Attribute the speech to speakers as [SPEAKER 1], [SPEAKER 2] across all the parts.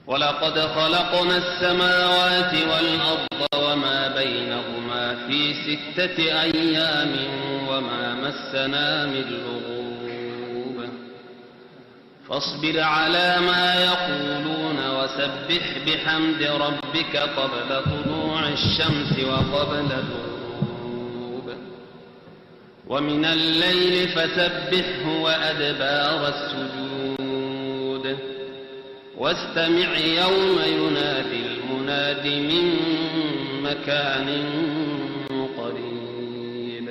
[SPEAKER 1] ولقد خلقنا السماوات والأرض وما بينهما في 6 أيام وما مسنا من لغوب. فاصبر على ما يقولون وسبح بحمد ربك قبل طلوع الشمس وقبل الغروب. ومن الليل فسبحه وأدبار السجود. واستمع يوم ينادي المناد من مكان قريب.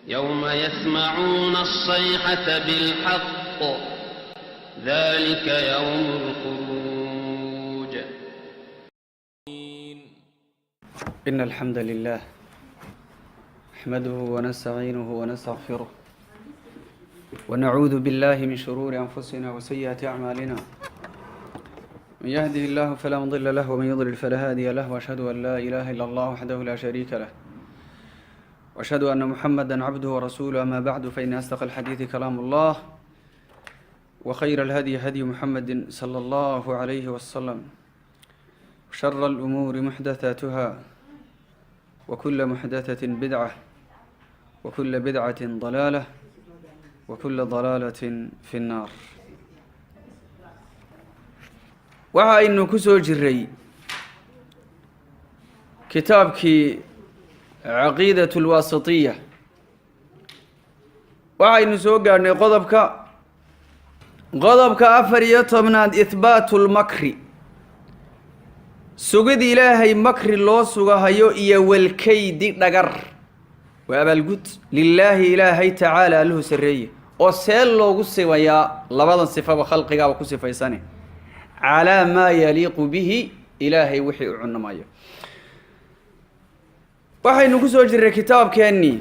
[SPEAKER 1] يوم يسمعون الصيحة بالحق، ذلك يوم الخروج.
[SPEAKER 2] إن الحمد لله نحمده ونستعينه ونستغفره ونعوذ بالله من شرور أنفسنا وسيئات أعمالنا. من يهده الله فلا مضل له ومن يضلل فلا هادي له، وأشهد أن لا إله إلا الله وحده لا شريك له، وأشهد أن محمدا عبده ورسوله. أما بعد، فإن أصدق الحديث كلام الله، وخير الهدي هدي محمد صلى الله عليه وسلم، وشر الأمور محدثاتها، وكل محدثة بدعة، وكل بدعة ضلالة، وكل ضلالة في النار. Waxa aynu ku soo jiray kitaabkii Caqiidat Alwaasitiya. Waxaynu soo gaadhnay qodobka 14aad, ihbaatu lmakri, sugid Ilaahay makri loo sugahayo, iyo walkaydi, dhagar, waa abaalgud, lilaahi, Ilaahay, tacaala, Alluhu sarreeye. Oo see loogu sibayaa labadan sifaba? Khalqigaaba ku sifaysane, calaa maa yaliiqu bihi, Ilaahay wixii u cunamayo. Waxaynu ku soo jirray kitaabkeennii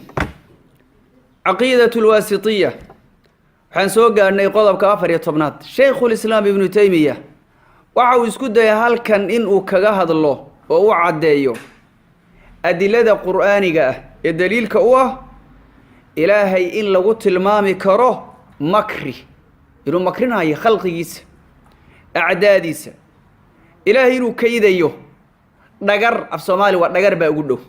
[SPEAKER 2] Caqiidat Alwaasitiya. Waxaan soo gaadhnay qodobka 14aad. Shaykhulislaam Ibnu Taymiya waxa uu isku dayay halkan inuu kaga hadlo oo u caddeeyo adilada qur'aaniga ah ee daliilka u ah Ilaahay in lagu tilmaami karo makri, inuu makrinayo khalqigiisa, acdaadiisa, Ilaahay inuu kaydayo dhagar. Af Soomaali waa dhagar baa ugu dhow.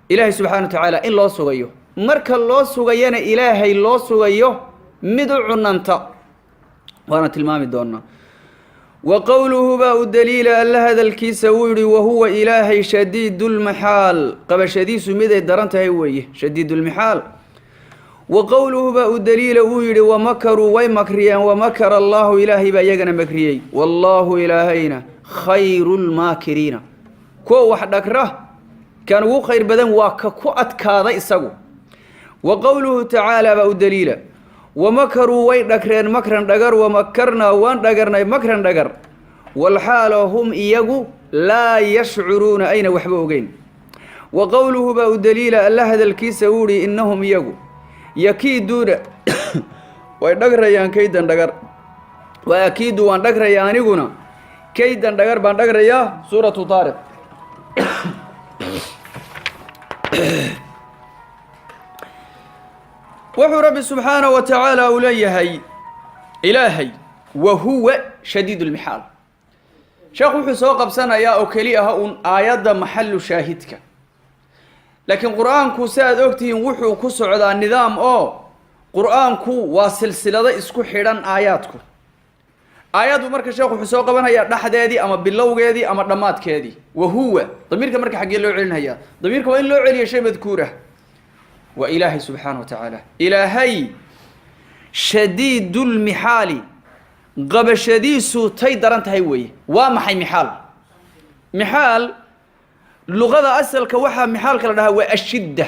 [SPEAKER 2] Ilaahay subxana wa tacaala in loo sugayo, marka loo sugayana Ilaahay loo sugayo mid u cunanta, waana tilmaami doonaa. Wa qowluhu baa u daliila, Alla hadalkiisa wuu yihi: wahuwa, Ilaahay, shadiidulmixaal, qabashadiisu miday daran tahay weeye, shadiidulmixaal. Wa qowluhu baa u daliila, uu yidhi: wamakaruu, way makriyeen, wamakara Allaahu, Ilaahay baa iyagana makriyey, wallaahu, Ilaahayna, khayru lmaakiriina, kuwa wax dhagra kan ugu khayr badan, waa ka ku adkaada isagu. Wa qowluhu tacaala baa u daliila: wamakaruu, way dhagreen, makran, dhagar, wamakarnaa, waan dhagarnay, makran, dhagar, walxaalo hum, iyagu, laa yashcuruuna, ayna waxba ogeyn. Wa qowluhu baa u daliila, Alla hadalkiisa uu yihi: innahum, iyagu, yakiiduuna, way dhagrayaan, kaydan, dhagar, wa akiidu, waan dhagrayaa aniguna, kaydan, dhagar baan dhagrayaa. Suuratu Taariq. Wuxuu Rabbi subxaanaه wa tacaala uu leeyahay Ilaahay: wa huwa shadiid lmixaal. Sheekhu wuxuu soo qabsanayaa oo keli ah uun aayadda maxalu shaahidka, laakiin Qur-aanku, si aad ogtihiin, wuxuu ku socdaa nidaam, oo Qur-aanku waa silsilado isku xidhan aayaadku. Aayaddu marka sheekhu wuxuu soo qabanayaa dhexdeedii ama bilowgeedii ama dhammaadkeedii. Wa huwa, damiirka marka xaggee loo celinayaa? Damiirka waa in loo celiya shay madkuur ah, waa Ilaahay subxaana wa tacaala. Ilaahay shadiidulmixaali, qabashadiisu tay daran tahay weeye. Waa maxay mixaal? Mixaal luqada asalka waxaa mixaalka la dhahaa waa ashidda,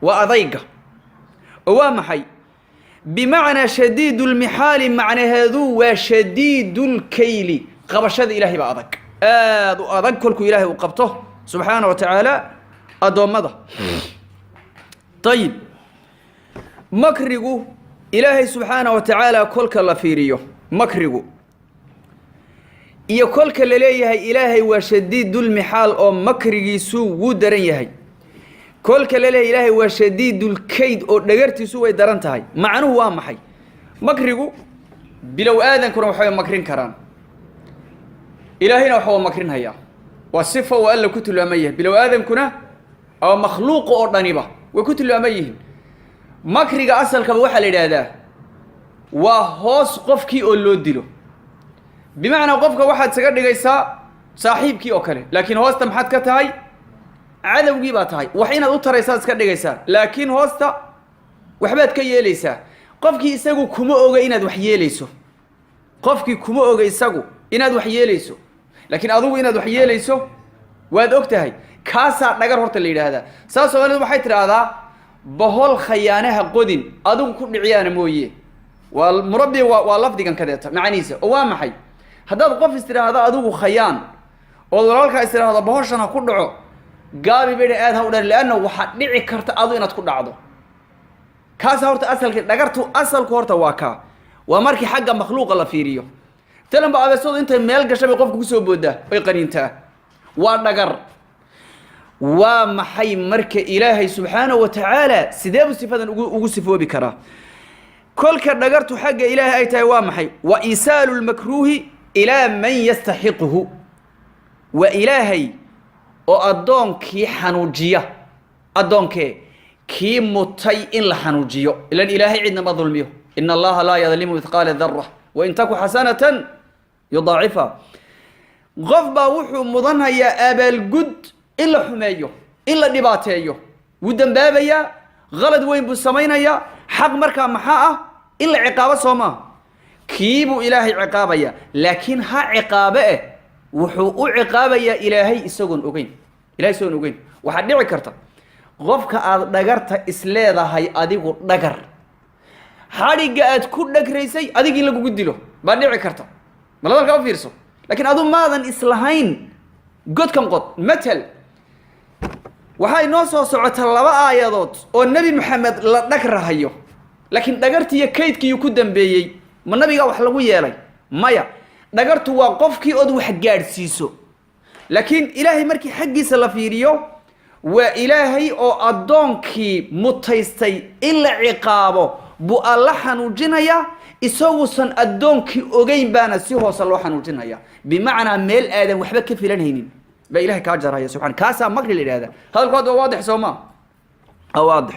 [SPEAKER 2] waa adayga. Oo waa maxay bimacnaa shadiidulmixaali? Macnaheedu waa shadiidulkayli, qabashada Ilaahay baa adag, aada u adag, kolkuu Ilaahay uu qabto subxaana wa tacaala addoommada. Ayib, makrigu Ilaahay subxaana wa tacaala kolka la fiiriyo, makrigu iyo kolka la leeyahay Ilaahay waa shadiidulmixaal oo makrigiisu wuu daran yahay, kolka la leeyahay Ilaahay waa shadiidulkayd oo dhagartiisu way daran tahay, macnuhu waa maxay? Makrigu bilow aadankuna waxbay makrin karaan. Ilaahayna waxa waa makrinhayaa, waa sifa uu Alla ku tilmaaman yahay. Bilow aadamkuna ama makhluuqa oo dhaniba way ku tilmaaman yihiin. Makriga asalkaba waxaa la yidhaahdaa waa hoos qofkii oo loo dilo. Bimacnaa, qofka waxaad isaga dhigaysaa saaxiibkii oo kale, laakiin hoosta maxaad ka tahay? Cadowgii baa tahay. Wax inaad u taraysaad iska dhigaysaa, laakiin hoosta waxbaad ka yeelaysaa. Qofkii isagu kuma oga inaad wax yeelayso. Qofkii kuma oga isagu inaad wax yeelayso, laakiin adigu inaad wax yeelayso waad og tahay. Kaasaa dhagar horta la yidhaahdaa. Saas Soomaalidu waxay tidhaahdaa: "Bohol khayaanaha qodin, adigu ku dhiciyaana mooye." Waa murabbi, waa lafdigan kadeeta macanihiisa. Oo waa maxay? Haddaad qof is tidhaahdo adigu khayaan, ood walaalkaa is tidhaahdo bohoshan ha ku dhaco, gaabi bay aad ha u dhan, leanna waxaad dhici karta adu inaad ku dhacdo. Kaasa horta asalki dhagartu, asalku horta waa kaa. Waa markii xagga makhluuqa la fiiriyo. Talan ba abeesadu intay meel gashay bay qofka kusoo boodaa, oy qaniintaa, waa dhagar. Waa maxay marka Ilaahay subxaanahu wa tacaala sidee buu sifadan ugu sifoobi karaa? Kolka dhagartu xagga Ilaahay ay tahay waa maxay? Wa isaalu lmakruuhi ilaa man yastaxiquhu. Waa Ilaahay oo addoonkii xanuujiya, addoonkee kii mutay in la xanuujiyo. Ilan Ilaahay cidna ma dulmiyo. إن الله لا يظلم مثقال ذرة وإن تك حسنة يضاعفها. Qof baa wuxuu mudanhayaa abaalgud in la xumeeyo, in la dhibaateeyo. Wuu dembaabayaa, qalad weyn buu samaynayaa. Xaq markaa maxaa ah? In la ciqaabo, soo maaha? Kii buu Ilaahay ciqaabaya, laakiin ha ciqaabe eh, wuxuu u ciqaabayaa Ilaahay isagoon ogeyn. Ilahay isagoon ogeyn. Waxaad dhici karta qofka aada dhagarta isleedahay adigu, dhagar xadhigga aad ku dhagraysay adig in lagugu dilo baa dhici karta. Bal hadalkaa u fiirso. Laakiin adu maadan islahayn godkan qod. Matal, waxaa inoo soo socota laba aayadood oo Nebi Maxamed la dhagrahayo, laakiin dhagartii iyo kaydkiiyu ku dambeeyey. Ma nabigaa wax lagu yeelay? Maya. Dhagartu waa qofkii ood wax gaadhsiiso. Laakiin Ilaahay markii xaggiisa la fiiriyo, waa Ilaahay oo addoonkii mutaystay in la ciqaabo buu Alla xanuujinayaa, isaguusan addoonkii ogeyn baana si hoose loo xanuujinaya. Bimacnaa, meel aadan waxba ka filanhaynin baa Ilahay kaa jaraya subxana. Kaasaa makri la yidhahda. Hadalku hadda waa waadix, soo maa? Waa waadix.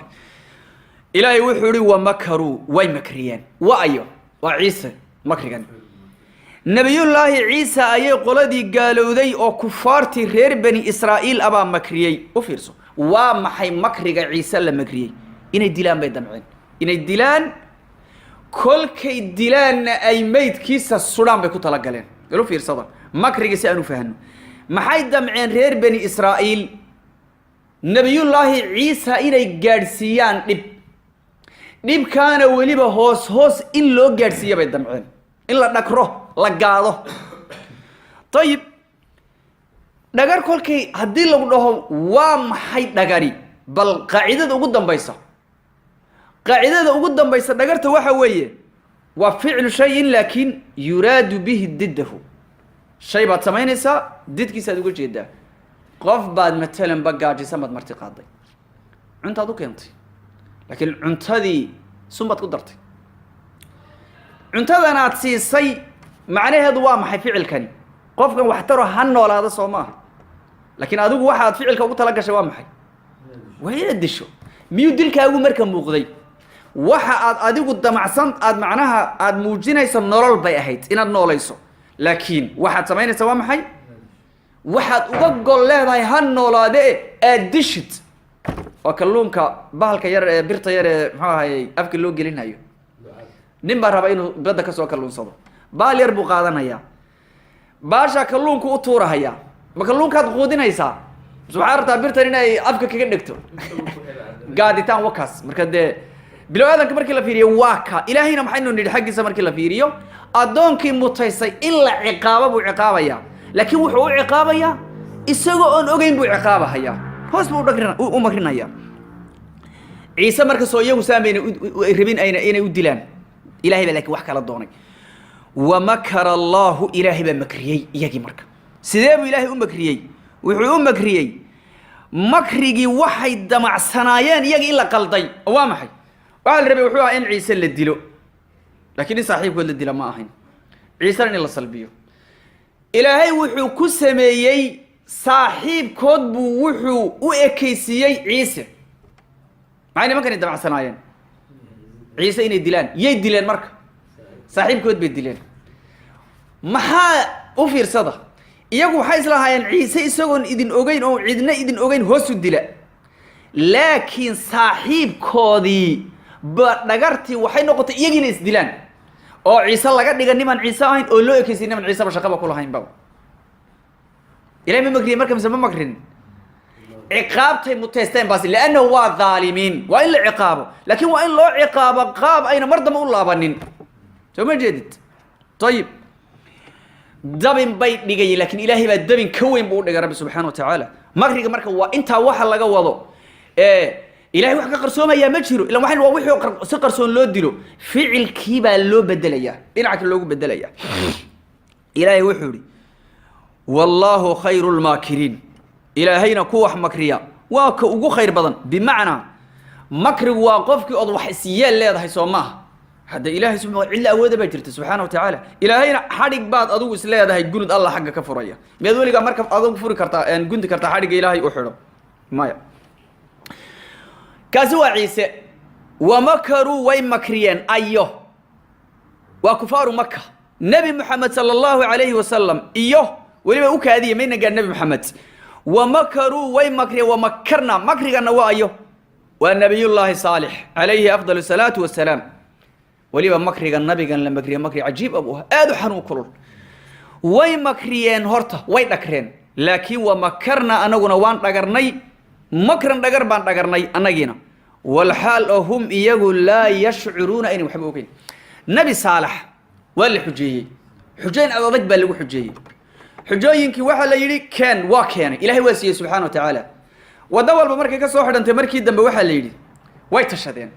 [SPEAKER 2] Ilaahay wuxuu ihi: "ومكروا", way makriyeen. Wa ayo? Waa Ciise. Makrigan Nabiyullaahi Ciisa ayay qoladii gaalowday oo kufaartii reer Bani Israa'iil abaa makriyey. U fiirso, waa maxay makriga Ciise la makriyey? Inay dilaan bay damceen, inay dilaan. Kolkay dilaanna ay meydkiisa sudhaan bay ku talagaleen. Ilu fiirsada makriga si aan u fahanno. Maxay damceen reer Bani Israa'iil? Nabiyullaahi Ciisa inay gaadhsiiyaan dhib. Dhibkaana weliba hoos hoos in loo gaadhsiiya bay damceen, in la dhagro, la gaado. Ayib, dhagar kolkay haddii lagu dhaho waa maxay dhagari, bal qaacidada ugu dambaysa, qaacidada ugu dambaysa dhagarta waxa weeye: waa فعل شيء لكن يراد به ضده. Shay baad samaynaysaa, didkiisaad uga jeedaa. Qof baad matalan ba gaajisa baad marti qaaday, cuntaad u keentay, laakiin cuntadii sun baad ku dartay. Cuntadanaad siisay macnaheedu waa maxay? Ficilkani qofkan waxtaro, ha noolaada, soo maaha? Laakiin adigu waxaad ficilka ugu tala gashay waa maxay? Waa inaad disho. Miyuu dilkaagu marka muuqday? Waxa aad adigu damacsan, aad macnaha aada muujinayso nolol bay ahayd, inaad noolayso, laakiin waxaad samaynaysaa waa maxay? Waxaad uga gol leedahay ha noolaade e aad dishid. Waa kalluunka bahalka yar ee birta yar ee muxuu ahayey afka loo gelinayo. Nin baa raba inuu badda kasoo kalluunsado. Baal yar buu qaadanayaa, baashaa kalluunku u tuurahayaa. Ma kalluunkaad quudinaysaa mise waxaa rabtaa birtan inay afka kaga dhegto? Gaaditaan wakaas. Marka dee bilow aadanka markii la fiiriyo waa ka. Ilaahayna maxaynu nidhi? Xaggiisa markii la fiiriyo, addoonkii mutaysay in la ciqaabo buu ciqaabayaa, laakiin wuxuu u ciqaabayaa isagoo oon ogeyn buu ciqaabahayaa, hoos buu u makrinayaa. Ciise markastoo iyagu saamayna rabin ayna inay u dilaan, Ilahay baa laakiin wax kala doonay. ومكر الله, Ilaahay baa makriyey iyagii. Marka sidee buu Ilaahay u makriyey? Wuxuu u makriyey makrigii waxay damacsanaayeen iyagii in la qalday. Oo waa maxay waxaa la rabay? Wuxuu ahaa in Ciise la dilo, laakiin in saaxiibkood la dila ma ahayn. Ciisena in la salbiyo. Ilaahay wuxuu ku sameeyey saaxiibkood buu wuxuu u ekeysiiyey Ciise. Maxay nimankani damacsanaayeen? Ciise inay dilaan. Yay dileen marka? Saaxiibkood bay dileen. Maxaa u fiirsada, iyagu waxay islahaayeen Ciise isagoon idin ogeyn oo cidna idin ogeyn hoosu dila, laakiin saaxiibkoodii ba dhagartii waxay noqotay iyagiina isdilaan oo Ciise laga dhiga niman Ciise ahayn oo loo ekeysay niman Ciiseba shaqaba kulahayn baba. Ilahay ma makriye marka mise ma makrin? Ciqaabtay muteysteen baasi, liannahu waa dhaalimiin, waa in la ciqaabo, laakiin waa in loo ciqaabo qaab ayna mar dambe u laabanin. Soo ma jeedid? Ayib, dabin bay dhigayeen, laakiin Ilaahay baa dabin ka weyn buu u dhigay, Rabbi subxaana wa tacaala. Makriga marka waa intaa waxa laga wado. Ilahay wax ka qarsoomayaa ma jiro. Ilan waxan waa wixii si qarsoon loo dilo, ficilkii baa loo bedelayaa, dhinaca kale loogu bedelayaa. Ilaahay wuxuu yihi: "Wallaahu khayru lmaakiriin." Ilaahayna ku wax makriya waa ka ugu khayr badan. Bimacnaa, makrigu waa qofkii ood wax isyeel leedahay, soo maaha? Hadda Ilahay cidla awooda baa jirta, subxaana wa tacaala. Ilaahayna xadhig baad adigu is leedahay gunud, Allah xagga ka furaya. Miyaad weligaa marka adigu furi kartaa, gundi kartaa xadhigga Ilaahay u xidho? Maya. Kaasi waa Ciise. Wamakaruu, way makriyeen. Ayo? Waa kufaaru Maka, Nebi Moxamed sala allahu calayhi wasalam iyo weliba u kaadiya mayna gaar Nebi Moxamed. Wamakaruu, way makriyeen. Wamakarna, makrigana waa ayo? Waa Nabiyullaahi Saalix calayhi afdal salaatu wasalaam. Weliba makriga nabigan la makriye makri cajiib abu ah, aada u xanuun kulul. Way makriyeen, horta way dhagreen, laakiin wamakarna, anaguna waan dhagarnay. Makran, dhagar baan dhagarnay annagiina, walxaal oo hum iyagu laa yashcuruuna, aynan waxba ogeyn. Nebi Saalax waa la xujeeyey, xujeyn ad adag baa lagu xujeeyey. Xujooyinkii waxaa la yidhi keen, waa keenay. Ilahay waa siiyey, subxana wa tacaala. Waddo walba markay ka soo xidhantay, markii dambe waxaa la yidhi way tashadeen.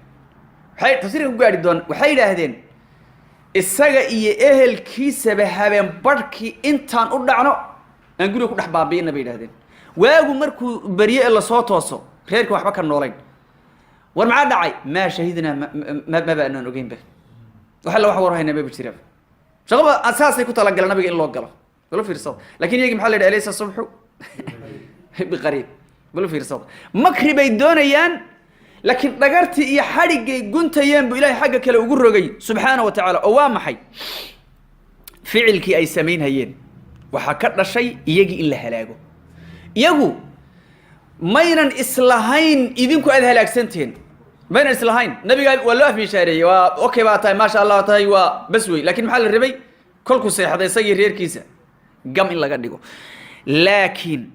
[SPEAKER 2] Waxay tafsiirka ku gaadhi doon, waxay yidhaahdeen isaga iyo ehelkiisaba habeen barhkii intaan u dhacno aan guriga ku dhex baabi'ina, bay yidhahdeen. Waagu markuu berye ee lasoo tooso, reerkii waxba ka noolayn. War maxaa dhacay? Maa shahidnaa, maba anaan ogeynba, wax alla wax war haynaa maba jiraba. Shaqaba saasay ku talagaleen nabiga in loo galo. Balo fiirsada. Lakin iyagii maxaa la yidhi? Alaysa subxu biqariib? Balo fiirsada, makri bay doonayaan, laakiin dhagartii iyo xadhiggay guntayeen buu Ilahay xagga kale ugu rogay, subxaana wa tacaala. Oo waa maxay ficilkii ay samaynhayeen? Waxaa ka dhashay iyagii in la halaago. Iyagu maynan islahayn idinku aada halaagsantihiin, maynan islahayn. Nabigaa waa loo afmishaareeyey, waa okay baa tahay, maasha Allah tahay, waa bas wey. Lakin maxaa la rabay? Kolkuu seexday isagii reerkiisa gam in laga dhigo. Laakiin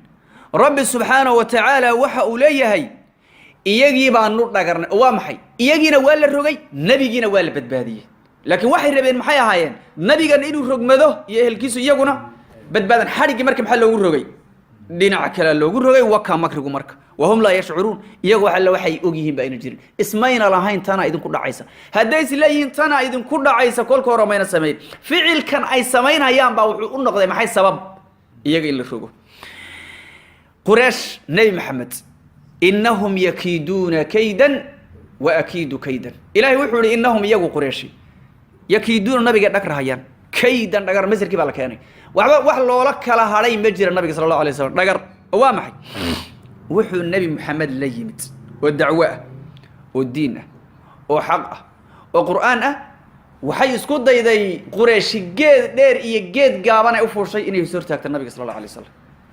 [SPEAKER 2] Rabbi subxaanahu wa tacaala waxa uu leeyahay: iyagii baanu dhagarnay. Oo waa maxay? Iyagiina waa la rogay, nebigiina waa la badbaadiyey. Laakiin waxay rabeen maxay ahaayeen? Nabigan inuu rogmado iyo ehelkiisu, iyaguna badbaadan. Xadhiggii marka maxaa loogu rogay? Dhinaca kalea loogu rogay. Wakaa makrigu marka. Wahum laa yashcuruun, iyagu wax alle waxay og yihiin ba ayna jirin. Ismayna lahayn tanaa idinku dhacaysa. Hadday is leeyihiin tanaa idinku dhacaysa, kolka hore mayna samayn. Ficilkan ay samaynayaan baa wuxuu u noqday maxay? Sabab iyaga in la rogo. Quraysh, Nebi Maxamed: "Inahum yakiiduuna kaydan wa akiidu kaydan." Ilahay wuxuu ihi: innahum, iyagu Qurayshi, yakiiduuna, nabiga dhagrahayaan, kaydan, dhagar. Masirkii baa la keenay. Waxba wax loola kala hadhay ma jira nabiga sala allahu alay slam. Dhagar oo waa maxay? Wuxuu Nebi Maxamed la yimid oo dacwo ah oo diin ah oo xaq ah oo Qur'aan ah, waxay isku dayday Qurayshi geed dheer iyo geed gaaban ay u fuushay inay is hortaagto nabiga sala allahu alay wasalam.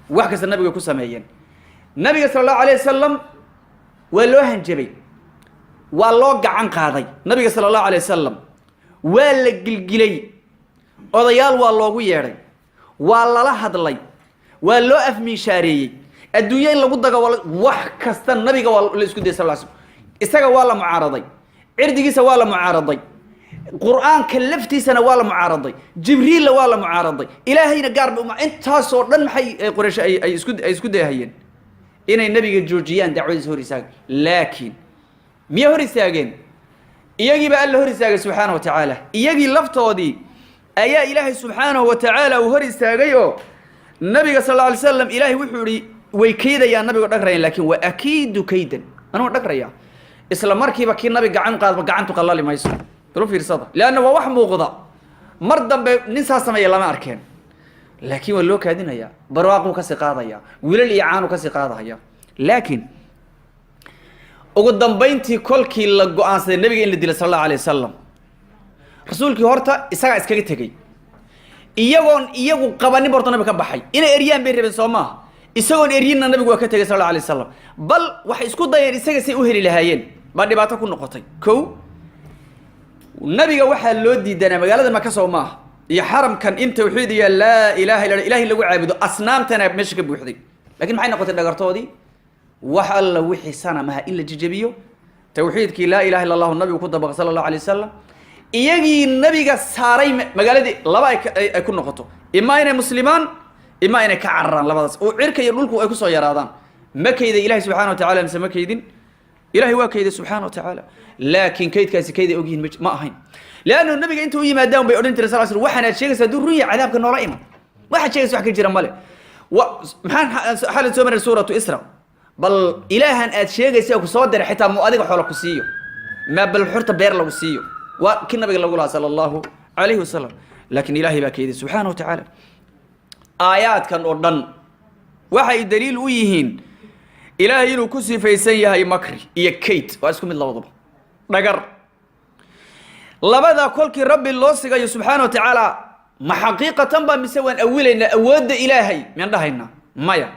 [SPEAKER 2] Wax kasta nabiga ku sameeyeen. Nabiga sala allahu alayh wasalam waa loo hanjabay, waa loo gacan qaaday. Nabiga sala allahu alay wasalam waa la gilgilay, odayaal waa loogu yeedhay, waa lala hadlay, waa loo afmiishaareeyey, adduunyo in lagu dago wax kasta nabiga waa la isku dayay sal ly slam. Isaga waa la mucaaraday, cirdigiisa waa la mucaaraday, Qur-aanka laftiisana waa la mucaaraday, Jibriilla waa la mucaaraday, Ilaahayna gaar ba intaasoo dhan maxay Quraysh ay isku dayahayeen? Inay nabiga joojiyaan, dacwadiisa hor istaagan. Laakiin miyay hor istaageen? Iyagiiba Alla hor istaagay, subxaana wa tacaala. Iyagii laftoodii ayaa Ilaahay subxaanahu wa tacaala uu hor istaagay. Oo nabiga sal alla alay slam Ilaahay wuxuu ihi: way kaydayaan nabigo dhagrayan, laakiin wa akiidu kaydan, anugu dhagraya. Isla markiiba kii nabi gacan qaadba gacantu qallali mayso. Dulu fiirsada, leanna waa wax muuqda. Mar dambe nin saa sameeya lama arkeen. Laakiin waa loo kaadinayaa, barwaaquu kasii qaadaya, wiilal iyo caanuu kasii qaadahaya. Laakiin ugu dambayntii kolkii la go-aansaday nabiga in la dila sal allahu alayh wasalam, rasuulkii horta isagaa iskaga tegey, iyagoon iyagu qabanin ba horta nabiga ka baxay. Inay eryaan bay rabeen, soo maaha? Isagoon eryinna nabigu waa ka tegay sal alla alay wasalam. Bal waxay isku dayeen isaga say u heli lahaayeen, baa dhibaato ku noqotay. Kow, nabiga waxaa loo diidanaa magaalada Maka, soo maaha, iyo xaramkan in tawxiid iyo laa ilaha illa ilahi lagu caabudo, asnaamtana meesha ka buuxday. Lakin maxay noqotay dhagartoodii? Wax alla wixii sanamaha in la jejebiyo, tawxiidkii laa ilaha illa allahu nabigu ku dabaqa sala allahu alay wasalam. Iyagii nabiga saaray magaaladii laba ay ku noqoto: imaa inay muslimaan, imaa inay ka cararaan. Labadaas oo cirka iyo dhulku ay kusoo yaraadaan. Ma kayday Ilahi subxana wa tacala mise ma kaydin? Ilahay waa kayday subxaana wa tacaala, laakiin kaydkaasi kayday ogyihiin ma ahayn, leannu nabiga inta u yimaadaan bay odhan jireen sal sl: "Waxaan aad sheegaysa hadduu run yahay, cadaabka noola iman. Waxaad sheegaysa wax ka jira male." Wa maxaan xalin soo maray? Suuratu Isra. Bal ilaahan aad sheegaysa ku soo diray xitaa mu adiga xoola ku siiyo, ma bal xurta beer lagu siiyo? Waa kii nabiga lagu lahaa sala allahu calayhi wasalam. Laakiin ilaahay baa kayday subxaana wa tacaala. Aayaadkan oo dhan waxay daliil u yihiin ilaahay inuu ku sifaysan yahay makri iyo kayd. Waa isku mid labaduba, dhagar labada kolkii rabbi loo sigayo subxaana wa tacaala. Ma xaqiiqatan baa mise waan awilaynaa awoodda ilaahay? Miyaan dhahaynaa? Maya,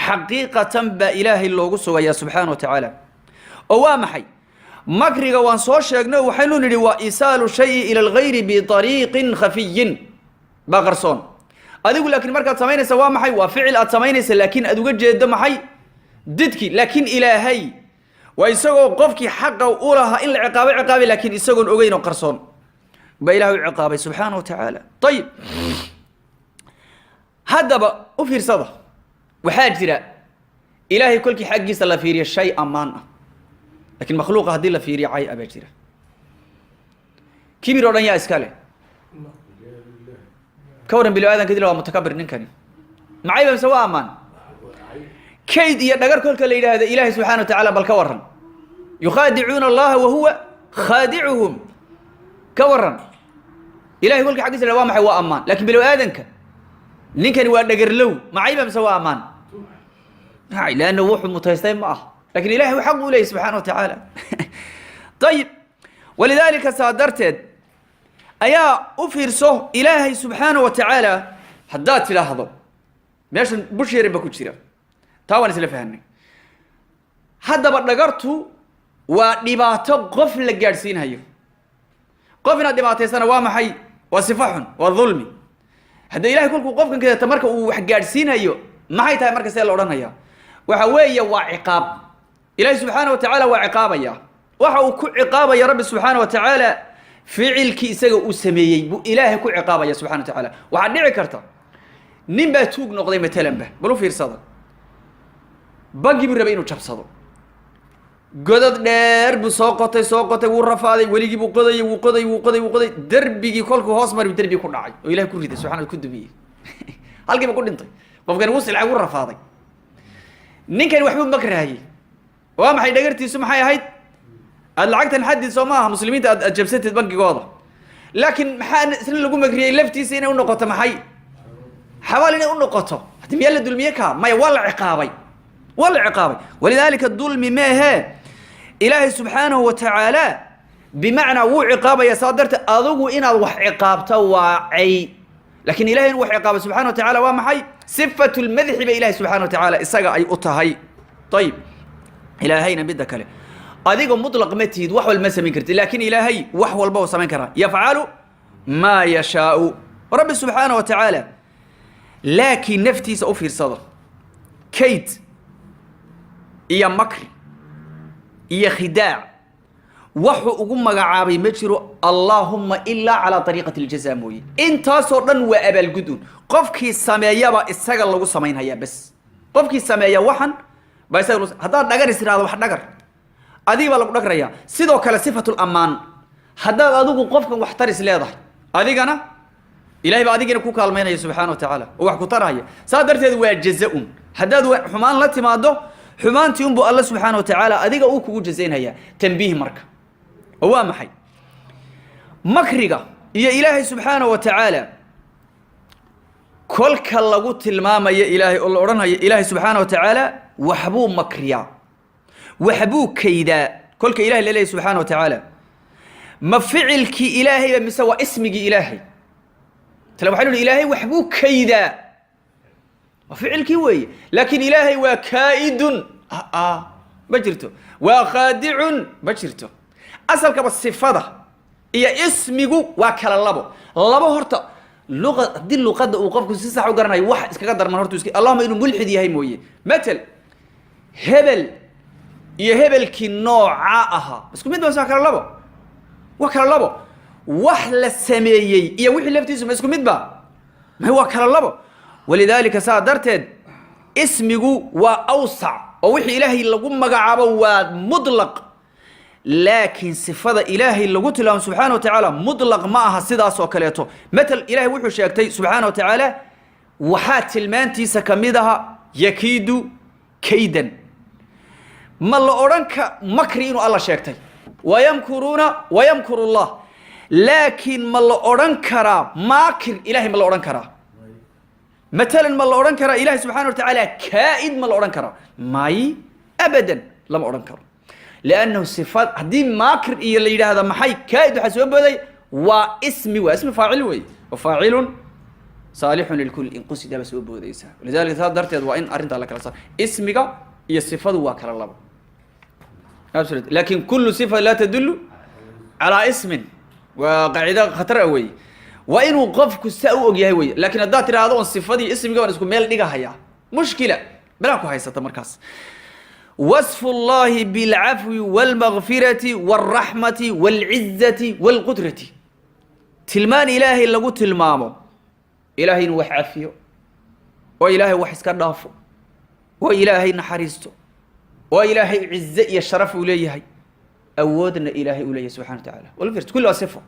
[SPEAKER 2] xaqiiqatan baa ilaahay loogu sugayaa subxaana wa tacaala. Oo waa maxay makriga? Waan soo sheegnay oo waxaynu nidhi waa isaalu shayi ila algayri biariiqin khafiyin, baa qarsoon adigu. Laakiin markaad samaynaysa waa maxay? Waa ficil aad samaynaysa, laakiin aad uga jeedo maxay? Didki. Laakiin ilaahay waa isagoo qofkii xaqa u lahaa in la ciqaabay ciqaabay, laakiin isagoon ogeyn oo qarsoon baa ilahay u ciqaabay subxaana wa tacaala. Ayib, haddaba u fiirsada, waxaa jira ilaahay kolkii xaggiisa la fiiriyo shay ammaan ah, laakiin makhluuqa haddii la fiiriyo cay ah baa jira. Kibir oo dhan yaa iska leh? Ka warran bilo aadanka dila waa mutakabir ninkani, macayba mise waa ammaan? Kayd iyo dhagar kolka la yidhaahdo ilaahay subxana wa tacaala, bal ka warran: yukhaadicuuna allaha wahuwa khaadicuhum. Ka warran ilahay kolka xaggiisa la waa maxay? Waa ammaan. Lakin bilow aadanka ninkani waa dhagarlow, macayba mise waa ammaan? Leanna wuxuu mutaystay ma ah, lakin ilahay xaq u leeyay subxana wa tacaala. Ayib, walidaalika saa darteed ayaa u fiirso ilaahay subxaana wa tacaala. Haddaad tidhaahdo meeshan bush yarin ba ku jira, taa waan isla fahanay. Haddaba dhagartu waa dhibaato qof la gaadhsiinhayo. Qof inaad dhibaataysana waa maxay? Waa sifo xun, waa dulmi. Hadda ilahay kolkuu qofkan keeta marka uu wax gaadhsiinayo, maxay tahay marka? See la odhanaya? Waxa weeye waa ciqaab. Ilaahay subxaana wa tacaala waa ciqaabaya. Waxa uu ku ciqaabaya rabbi subxaana wa tacaala ficilkii isaga uu sameeyey buu ilaahay ku ciqaabaya subxana wa tacaala. Waxaad dhici karta nin baa tuug noqday matalanba. Bal u fiirsada, bangi buu rabay inuu jabsado. Godad dheer buu soo qotay, soo qotay, wuu rafaaday, weligii buu qodayay, wuu qoday, wuu qoday, wuu qoday. Derbigii kolkuu hoos mari, derbi ku dhacay oo ilahay ku riday subxana, ku dumiyey, halkiiba ku dhintay. Qofkani wuu silcay, wuu rafaaday. Ninkani waxbuu makrahayey. Waa maxay dhagartiisu? Maxay ahayd? Aada lacagtan xadid, soo ma aha, muslimiinta aad jabsatid bangigooda. Laakiin maxaa isna lagu makriyey? Laftiisa inay unoqoto maxay? Xabaal inay unoqoto. Haddi miyaa la dulmiye kaa? Maya, waa la ciqaabay, waa la ciqaabay. Walidaalika dulmi meehee, ilaahay subxaanahu wa tacaala bimacnaa wuu ciqaabaya. Saa darteed adigu inaad wax ciqaabto waa cay, laakiin ilahay inuu wax ciqaabo subxana wa tacala waa maxay? Sifatu lmadxi ba ilahay subxana wa tacaala isaga ay u tahay. Ayib, ilaahayna midda kale, adiga mutlaq ma tihid, wax walba ma samayn kartid, laakiin ilaahay wax walba uu samayn karaa. Yafcalu maa yashaau rabbi subxaana wa tacaala. Laakiin naftiisa u fiirsado, kayd iyo makri iyo khidaac wuxuu ugu magacaabay ma jiro, allaahumma ilaa calaa ariiqati aljaza mooye. Intaasoo dhan waa abaalgudun. Qofkii sameeyaba isaga lagu samaynhayaa bes. Qofkii sameeya waxan baa isaga lagu. Haddaad dhagar is tirahdo wax dhagar, adiga baa lagu dhagrayaa. Sidoo kale sifatul ammaan, haddaad adigu qofkan wax taris leedahay, adigana ilahay baa adigina ku kaalmaynaya subxaana wa tacaala oo wax ku tarhaya. Saa darteed waa jaza-un. Haddaad xumaan la timaado, xumaantii unbuu alla subxaana wa tacaala adiga uu kugu jazaynaya. Tanbiih marka, oo waa maxay makriga iyo ilaahay subxaana wa tacaala? Kolka lagu tilmaamayo Ilaahay oo la odhanayo Ilaahay subxaana wa tacaala waxbuu makriyaa, waxbuu kaydaa, kolka Ilahay la leeyahy subxaana wa tacaala, ma ficilkii Ilaahayba mise waa ismigii Ilaahay? Tale waxaynu nihi Ilaahay waxbuu kaydaa, waa ficilkii weeye, laakiin Ilaahay waa kaa'idun ma jirto, waa khaadicun ma jirto. Asalkaba sifada iyo ismigu waa kala labo labo. Horta luqa, haddii luqadda uu qofku si sax u garanayo, wax iskaga darman horta iska, allahuma inuu mulxid yahay mooye. Matal hebel iyo hebelkii nooca ahaa isku mid ba? Waa kala labo, waa kala labo. Wax la sameeyey iyo wixii laftiisu ma isku mid ba? Ma, waa kala labo. Walidaalika, saa darteed ismigu waa awsac oo wixii Ilaahay lagu magacaabo waa mutlaq, laakiin sifada Ilaahay lagu tilmaamo subxaana wa tacaala mutlaq ma aha sidaas oo kaleeto. Matal Ilahay wuxuu sheegtay subxaana wa tacaala, waxaa tilmaantiisa ka mid aha yakiidu kaydan. Ma la odhan ka makri inuu Alla sheegtay? Wayamkuruuna wayamkuru llah, laakiin ma la odhan karaa maakir Ilahay? Ma la odhan karaa matalan, ma la odhan karaa Ilahay subxana wa tacaala kaa'id? Ma la odhan karaa? May, abadan lama odhan karo, liannahu sifaad haddii maakir iyo la yidhaahda maxay kaa'id, waxaa soo booday waa ismi, waa ismi faacil wey, wa faacilun saalixun lilkul in qusida ba soo boodaysa. Walidalika, saas darteed waa in arrintaa la kala saaro. Ismiga iyo sifadu waa kala labo. Absolutely. Laakin kullu sifa laa tadullu calaa ismin, waa qaacido khatar ah wey. Waa inuu qofku saa u og yahay wey. Laakiin haddaad tidhaahdo on sifadii ismiga baan isku meel dhigahaya, mushkila balaa ku haysata markaas. Wasfu llahi bilcafwi walmagfirati walraxmati walcizati walqudrati, tilmaan Ilaahay lagu tilmaamo Ilaahay inuu wax cafiyo oo Ilaahay wax iska dhaafo oo Ilaahay naxariisto oo Ilaahay cize iyo sharaf uu leeyahay, awoodna Ilaahay uu leeyahay subxana wa tacaala. Walfirt kulli waa sifo.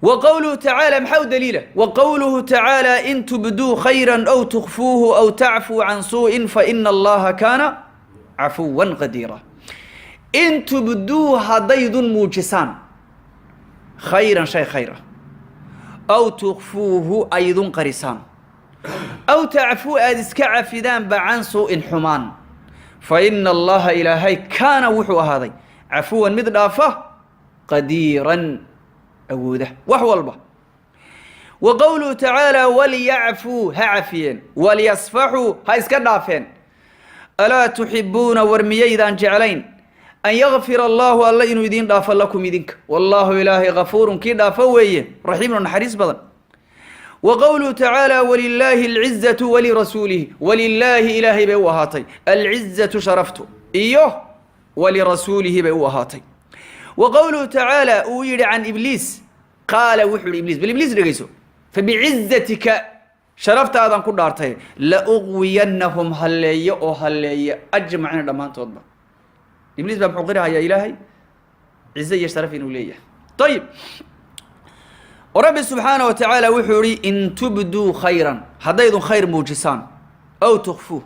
[SPEAKER 2] Wa qowluhu tacaala, maxaa u daliila? Wa qowluhu tacaala: in tubduu khayra aw tukfuuhu aw tacfuu can suu'in faina Allaha kaana cafuwan qadiira. In tubduu, haddaydun muujisaan, khayran, shay khayra, aw tukfuuhu, aydun qarisaan, aw tacfuu, aada iska cafidaanba, can suu'in, xumaan, fa ina Allaha, Ilaahay, kaana, wuxuu ahaaday, cafuwan, mid dhaafa, qadiiran, awooda wax walba. Wa qowluhu tacaala: waliyacfuu, ha cafiyeen, waliyasfaxuu, ha iska dhaafeen. Alaa tuxibuuna, war miyaydaan jeclayn, an yakfira Allahu, Alla inuu idiin dhaafo, lakum, idinka? Wallaahu, Ilaahay, gafuurun, kii dhaafo weeye, raxiimun, naxariis badan. Wa qowluhu tacaala: walilaahi alcizatu walirasuulihi. Walilaahi, Ilaahay bay u ahaatay, alcizatu, sharaftu, iyo walirasuulihi bay u ahaatay. Wa qowluhu tacaala, uu yidhi can Ibliis, qaala, wuxuu yihi Ibliis, bal Ibliis dhegeyso: fabicizatika, sharaftaadan ku dhaartay, la uqwiyannahum, halleeyo oo halleeye, ajmaciina, dhammaantoodba. Ibliis baa muxuu qirahayaa? Ilaahay cize iyo sharaf inuu leeyahay. Ayib, oo Rabbi subxaana wa tacaala wuxuu yihi: in tubduu khayran, haddaydun khayr muujisaan, aw tukfuu,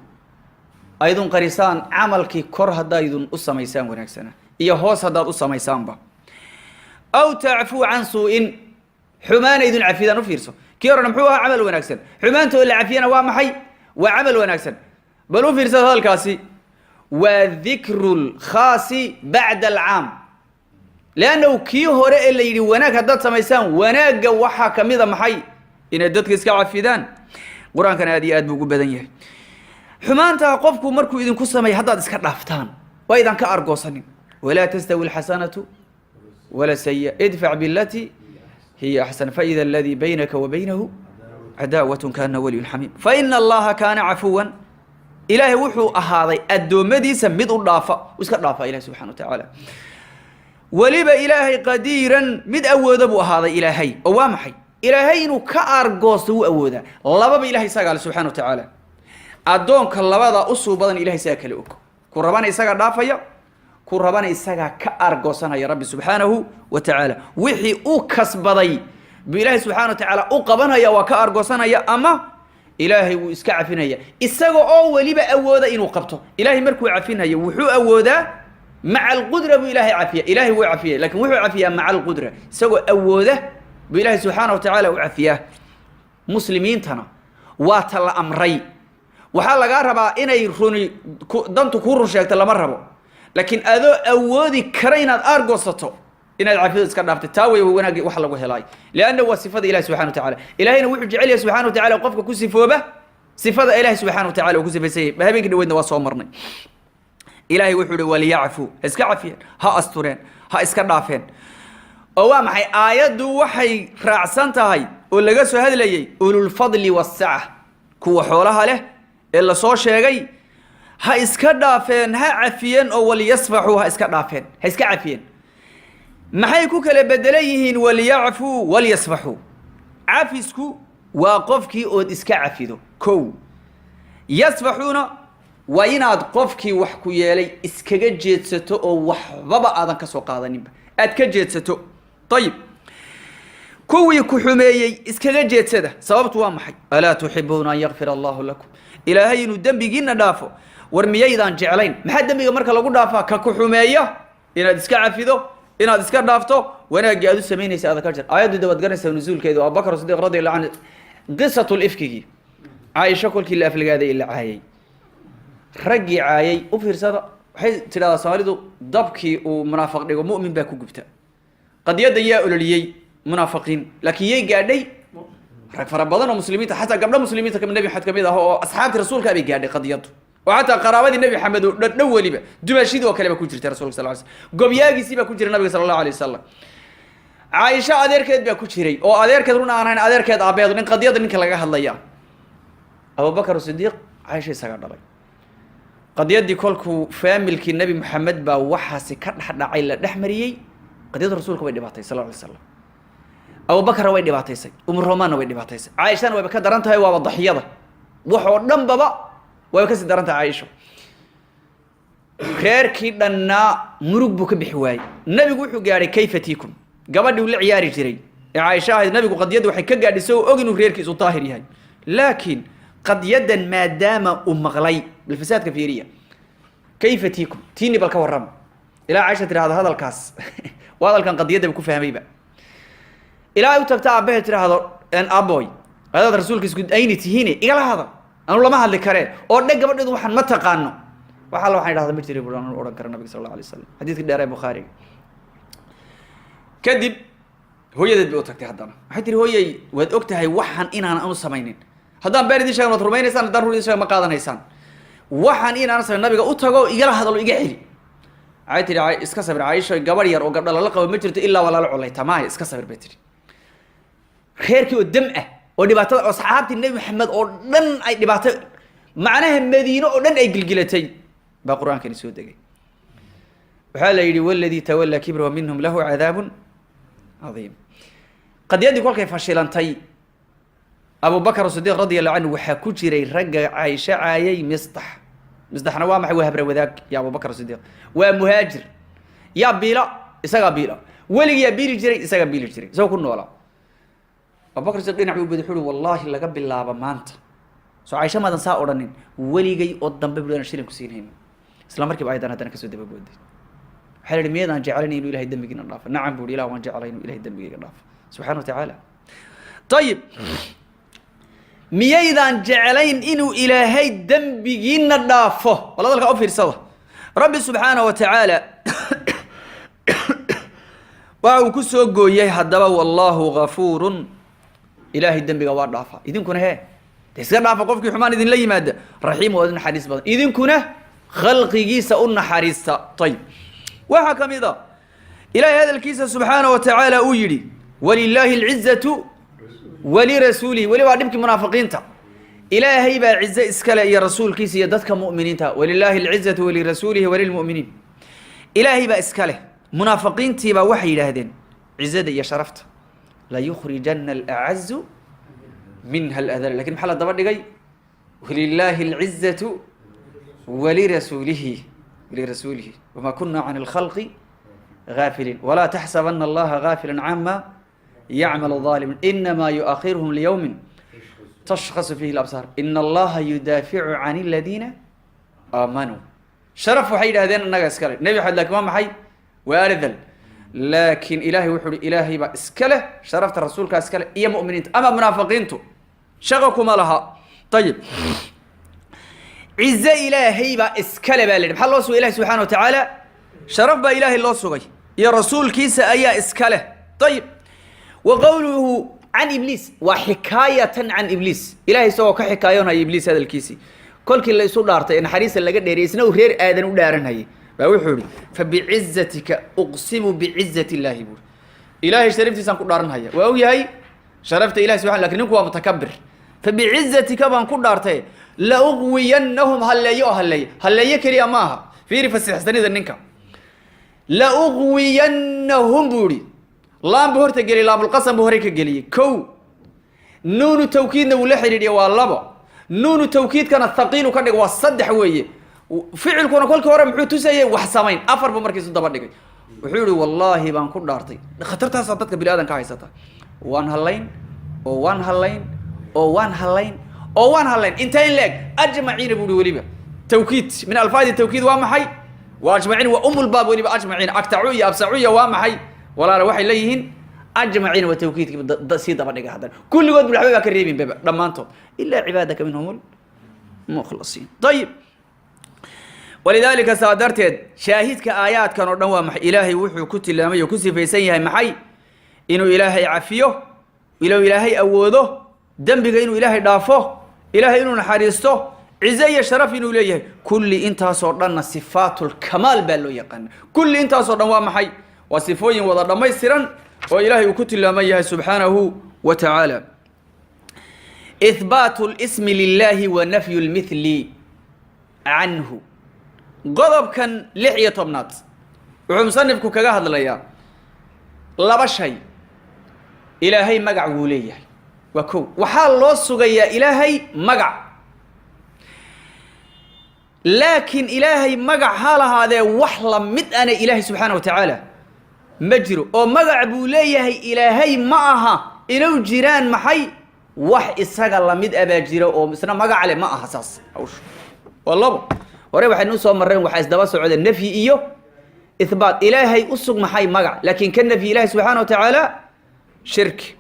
[SPEAKER 2] aydun qarisaan, camalkii kor haddaydun u samaysaan wanaagsana iyo hoos haddaad u samaysaanba, aw tacfuu can suu'in, xumaanaydun cafidaan. U fiirso, kii horena muxuu ahaa? Camal wanaagsan. Xumaanta oo la cafiyana waa maxay? Waa camal wanaagsan. Bal u fiirsada hadalkaasi, waa dikru lkhaasi bacda alcaam, liannahu kii hore ee la yidhi wanaag haddaad samaysaan, wanaagga waxaa ka mida maxay? Inay dadka iska cafidaan. Qur-aankana aad iyo aad buu ugu badan yahay. Xumaantaa qofku markuu idinku sameeya haddaad iska dhaaftaan, waa idan ka argoosanin. Walaa tastawi alxasanatu wala sayi'a, idfac bilatii hiya axsan, faida aladii baynaka wa baynahu cadaawat kaana waliyun xamiim, faina Allaha kaana cafuwan, Ilaahay wuxuu ahaaday addoommadiisa mid u dhaafa, iska dhaafa Ilahi subxana wa tacaala. Weliba Ilaahay qadiiran, mid awooda buu ahaaday Ilaahay. Oo waa maxay? Ilaahay inuu ka aargoosto wuu awoodaa. Lababa Ilahay isagaa le subxana wa tacaala. Addoonka labada usuu badan Ilahay isagaa kale og. Ku rabana isagaa dhaafaya, ku rabana isagaa ka aargoosanaya. Rabbi subxaanahu wa tacaala wixii u kasbaday buu Ilaahay subxana wa tacaala u qabanaya, waa ka aargoosanaya ama Ilaahay wuu iska cafinaya, isaga oo weliba awooda inuu qabto. Ilaahay markuu cafinayo wuxuu awoodaa, maca alqudra buu Ilaahay cafiya. Ilaahay wuu cafiyay, lakin wuxuu cafiyaa maca alqudra, isagoo awooda buu Ilaahay subxaana wa tacaala u cafiyaa muslimiintana. Waa ta la amray. Waxaa lagaa rabaa inay runi dantu kuu run sheegto lama rabo, laakiin adoo awoodi kara inaad aargoosato, inaad cafido, iska dhaaftay, taa wey wanaaggi wax lagu helaay, lianna waa sifada Ilahi subxana wa tacala. Ilahayna wuxuu jecel yahay subxana wa tacala qofka ku sifooba sifada Ilahi subxana wa tacala uu ku sifaysan yahay. Habeenkii dhaweydna waa soo marnay. Ilaahay wuxuu ihi: waliyacfuu, ha iska cafiyeen, ha astureen, ha iska dhaafeen. Oo waa maxay aayaddu waxay raacsan tahay oo laga soo hadlayay? Ululfadli wasaca, kuwa xoolaha leh ee lasoo sheegay, ha iska dhaafeen, ha cafiyeen, oo waliyasfaxuu, ha iska dhaafeen, ha iska cafiyeen. Maxay ku kala bedelan yihiin waliyacfuu walyasfaxuu? Cafisku waa qofkii ood iska cafido kow. Yasfaxuuna waa inaad qofkii wax ku yeelay iskaga jeedsato oo waxbaba aadan ka soo qaadaninba, aad ka jeedsato. Ayib, kuwii ku xumeeyey iskaga jeedsada. Sababtu waa maxay? Alaa tuxibuuna an yakfira allahu lakum? Ilaahay inuu dembigiina dhaafo war miyaydaan jeclayn? Maxaa dembiga marka lagu dhaafaa? Ka ku xumeeya inaad iska cafido, inaad iska dhaafto, wanaaggii aad u samaynaysa aada ka jir. Aayaddu dabaad garanaysaa nuzuulkeedu. Abubakr Sidiiq radi allahu canhu, qisatu ifkigii Caaisha, kolkii la aflagaaday, la caayay, raggii caayay, u fiirsada, waxay tidhahdaa Soomaalidu: dabkii uu munaafiq dhigo mu'min baa ku gubta. Qadiyaddan yaa ololiyey? Munaafiqiin. Laakiin yay gaadhay? Rag fara badan oo muslimiinta, xataa gabdho muslimiinta Nebi Maxamed kamid ah oo asxaabtii rasuulka bay gaadhay qadiyaddu, oo xataa qaraabadii Nebi Maxamed oo dhadhow, weliba dumaashidii oo kale baa ku jirtay rasulka sal ly slam, gobyaagiisii baa ku jira nabiga sala allahu alay wasalam. Caaisha adeerkeed baa ku jiray, oo adeerkeed run aan ahayn, adeerkeed aabeedu nin. Qadiyadda ninka laga hadlaya Abubakar Sidiiq Caaisha isaga dhalay. Qadiyaddii kolkuu faamilkii Nebi Maxamed baa waxaasi ka dhexdhacay, la dhex mariyey qadiyadda rasuulka, way dhibaatay sal alay slam. Abubakarna way dhibaataysay, Umu Romanna way dhibaataysay, Caaishana wayba ka daran tahay, waaba daxiyada wax oo dhan baba wayba kasii daran tahay Caaisha. Reerkii dhannaa murug buu ka bixi waayey. Nabigu wuxuu gaadhay kayfa tiikum, gabadhii uu la ciyaari jiray ee Caaisha ahayd. Nabigu qadiyadda waxay ka gaadhay isagoo og inuu reerkiisu daahir yahay, laakiin qadiyaddan maadaama uu maqlay, bal fasaadka fiiriya, kayfa tiikum, tiini bal ka warrama, ilaa Caaisha tidhahdo hadalkaas waa hadalkan qadiyaddaba ku fahmayba, ilaa ay u tagta aabbahe, tidhaahdo: aboy, adaad rasuulka isku ayni tihiine, igala hadal, anu lama hadli karee, oo dhe gabadheedu waxaan ma taqaano. Wax alla waxaan idhahda ma jiray bui, anu odhan kara nabiga sal alla alay wasalam. Xadiidka dheer ee Bukhaariga. Kadib hooyadeed bay u tagtay haddana. Waxay tihi: hooyey, waad og tahay waxaan inaan anu samaynin. Haddaan been idin sheegan waad rumaynaysaan, haddaan run idin sheegan ma qaadanaysaan. Waxaan inaan samayn, nabiga u tago, igala hadalo, iga celi. Waxay tihi: iska sabir Caaisha, gabadh yar oo gabdha lala qabo ma jirto ilaa waa lala colayta maaya, iska sabir bay tihi. Reerkii oo dam ah oo dhibaatada oo saxaabtii Nebi Maxamed oo dhan ay dhibaato, macnaha Madiine oo dhan ay gilgilatay, baa Qur-aankani soo degay. Waxaa la yidhi: waladii tawallaa kibrahu minhum lahu cadaabun cadiim. Qadiyaddii kolkay fashilantay, Abubakr Sidiiq radi allahu canhu waxaa ku jiray ragga Caaisho caayay Mistax. Mistaxna waa maxay? Waa habra wadaag ya Abubakr Sidiiq, waa muhaajir. Yaa biila? Isagaa biila. Weligiyaa biili jiray, isagaa biili jiray, isagoo ku noolaa. Abubakr Sidiiq dhinac buu badi wuxu uhi: wallahi laga bilaabo maanta, soo Caaisha maadan saa odhanin, weligay oo dambe bui aan shilin ku siinhayn. Isla markiiba ayadan haddana kasoo dababooday. Waxaa la yihi: miyaydaan jeclayn inuu Ilahay dembigiina dhaafo? Nacam, bu uhi, ilah waan jeclay inuu Ilahay dembigayga dhaafo subxana wa tacaala. Ayib, miyaydaan jeclayn inuu Ilaahay dembigiina dhaafo? Bal hadalkaa u fiirsada. Rabbi subxaana wa tacaala waxa uu ku soo gooyey haddaba: wallaahu gafuurun, Ilaahay dembiga waa dhaafa, idinkuna hee de iska dhaafa qofkii xumaan idinla yimaada. Raxiim, waa naxariis badan, idinkuna khalqigiisa u naxariista. Ayib, waxaa ka mid a Ilahay hadalkiisa subxaana wa tacaala uu yidhi: walilaahi alcizatu walirasuulihi. Weli waa dhibkii munaafiqiinta. Ilaahay baa cize iskale iyo rasuulkiisa iyo dadka mu'miniinta. Walilaahi alcizatu walirasuulihi walilmu'miniin, Ilaahay baa iska leh. Munaafiqiintiibaa waxay yidhaahdeen cizada iyo sharafta layukhrijana alacazu minha aladal. Lakin maxaa la daba dhigay? Walilaahi alcizatu walirasuulihi, walirasuulihi. Wamaa kuna can alkhalqi gaafiliin walaa taxsabana allaha gaafila cama yacmal ظaalimun inamaa yuakhiruhum liyowmin tashkhasu fihi labsaar ina allaha yudaaficu can aladiina aamanuu. Sharaf waxay yidhahdeen annaga iskale, Nebi Maxamed lakin waa maxay? Waa ardal. Laakiin Ilaahay wuxu uhi: Ilaahay baa iska leh sharafta, rasuulkaa iska leh iyo mu'miniinta, ama munaafiqiintu shaqa kuma laha. Ayib, cize Ilaahay baa iskale baa la yidhi. Maxaa loo sugay Ilahi subxana wa tacaala? Sharaf baa Ilaahay loo sugay iyo rasuulkiisa ayaa iska leh. Ayib, wa qowluhu can Ibliis waa xikaayatan can Ibliis, Ilahay isagoo ka xikaayoonhaya Ibliis hadalkiisii. Kolkii la isu dhaartay ee naxariista laga dheeriyay, isna uu reer Aadan u dhaaranhayay, baa wuxuu yihi: "Fabicizatika, uqsimu bicizati illaahi," buuri, "Ilaahay sharaftiisaan ku dhaaranhaya." Waa og yahay sharafta Ilahi subxana, lakin ninku waa mutakabir. "Fabicizatika baan ku dhaartay, la uqwiyannahum," halleeyo oo halleeyo, halleeyo keliya ma aha. Fiiri fasixsanida ninka. "La uqwiyannahum," buu yihi. Laam buu horta geliyey, laamulqasam buu horey ka geliyey. Kow, nuunu tawkiidna wuu la xidhiidhiya, waa labo. Nuunu tawkiidkana thaqiilu ka dhig, waa saddex weeye. Ficilkuna kolkii hore muxuu tusayey? Wax samayn. Afar buu markiisu daba dhigay. Wuxuu yihi: "Wallaahi baan ku dhaartay." Khatartaasaa dadka bini aadanka haysata. Waan hallayn oo waan hallayn oo waan hallayn oo waan hallayn. Inta in leeg? "Ajmaciina," buu ihi. Weliba tawkiid min alfaadi tawkiid waa maxay? Waa ajmaciin, waa umulbaab. Weliba ajmaciin agtacu iyo absacuya waa maxay, walaala? Waxay leeyihiin ajmaciin waa tawkiidkii sii daba dhigay. Haddana kulligood bu waxba baa ka reebin baba dhammaantood, ilaa cibaadaka minhum lmukhlasiin. Ayib, walidaalika, saa darteed, shaahidka aayaadkan oo dhan waa maxay? Ilaahay wuxuu ku tilmaamay oo ku sifaysan yahay maxay? Inuu Ilaahay cafiyo, inuu Ilaahay awoodo dembiga inuu Ilaahay dhaafo, Ilaahay inuu naxariisto, cize iyo sharaf inuu leeyahay. Kulli intaasoo dhanna sifaatulkamaal baa loo yaqaana. Kulli intaasoo dhan waa maxay? Waa sifooyin wada dhammaystiran oo Ilaahay uu ku tilmaaman yahay subxaanahu wa tacaala. Ihbaatu lismi lilahi wa nafyu lmithli canhu. Qodobkan 16aad wuxuu musanifku kaga hadlayaa laba shay. Ilaahay magac wuu leeyahay, waa kow. Waxaa loo sugayaa Ilaahay magac, laakiin Ilaahay magac ha lahaadee, wax la mid ana Ilaahay subxaana wa tacaala ma jiro. Oo magac buu leeyahay Ilaahay, ma aha inuu jiraan maxay, wax isaga lamid a baa jira oo isna magac leh, ma aha saas hawshu. Waa labo. Hore waxaynu usoo marreen, waxaa isdaba socda nafyi iyo ihbaat. Ilaahay u sug maxay? Magac, laakiin ka nafyi Ilahay subxaana wa tacaala shirki.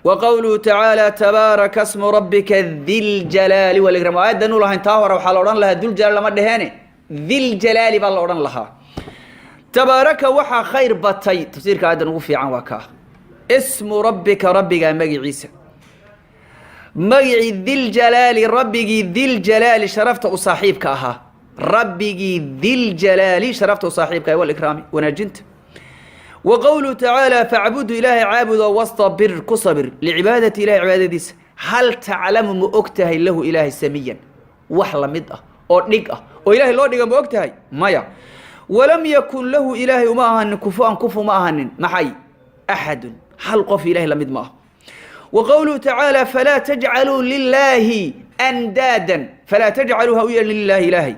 [SPEAKER 2] Wa qowluhu tacaala: "Tabaaraka smu rabbika di ljalaali walikraam." Aayaddan u lahayn taa hore waxaa la odhan lahaa duljalaal lama dheheene, diljalaali baa la odhan lahaa. Tabaaraka, waxaa khayr batay. Tafsiirka aayaddan ugu fiican waa kaa: ismu rabbika, rabbigaa magiciisa, magicii, diljalaali, rabbigii, diljalaali, sharafta u saaxiibka ahaa, rabbigii, diljalaali, sharafta u saaxiibka ahaa, walikraami, wanaajinta. Wa qowluhu tacaala: "Facbudu, Ilaahay caabudo, wastabir, ku sabir, licibaadati, Ilahay cibaadadiisa. Hal taclamu, ma og tahay, lahu, Ilaahay, samiyan, wax lamid ah oo dhig ah oo Ilahay loo dhiga ma og tahay? Maya. Walam yakun lahu, Ilaahay uma ahanin, kufuan, kufu ma ahanin maxay, axadun, hal qof Ilahay lamid ma ah." Wa qowluhu tacaala: "Falaa tajcaluu lilaahi andaadan." Falaa tajcaluu, ha u yeelin, lilaahi, Ilaahay,